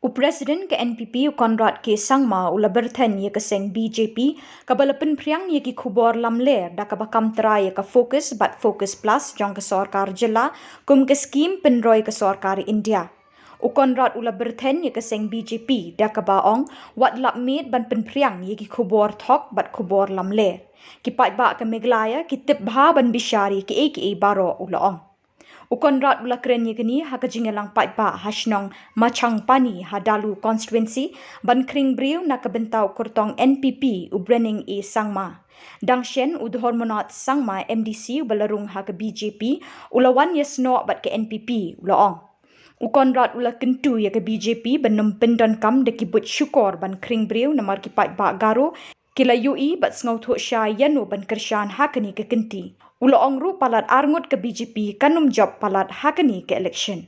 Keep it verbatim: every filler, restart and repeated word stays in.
U President ka NPP u Conrad K Sangma u la byrthen ïa ka seng BJP kaba la pynphriang ïa ki khubor lamler da kaba kam trai ïa ka FOCUS bad FOCUS Plus jong ka sorkar jylla kum ka skhim pynroi ka sorkar India. U Conrad u la byrthen ïa ka seng BJP da kaba ong wat lap miet ban pynphriang ïa ki khubor thok bad khubor lamler. Ki paidbah ka Meghalaya ki tip bha ban bishar ïa kiei kiei baroh, u la ong. U Conrad u la kren ïa kane ha ka jingïalang paidbah ha shnong Machangpani ha Dalu Constituency ban khring briew na ka bynta u kyrtong NPP u Brening A Sangma. Dang shen u Dhormonath Sangma MDC uba la rung ha ka BJP u la wan ïasnoh bad ka NPP, u la ong. U Conrad u la kyntu ïa ka BJP ban nym pyndonkam da ki buit shukor ban khring briew namar ki paidbah Garo ki la ïohi bad sngewthuh shai ïano ban kyrshan ha kane ka kynti. U la ong ruh palat arngut ka BJP kan nym jop palat ha kane ka election.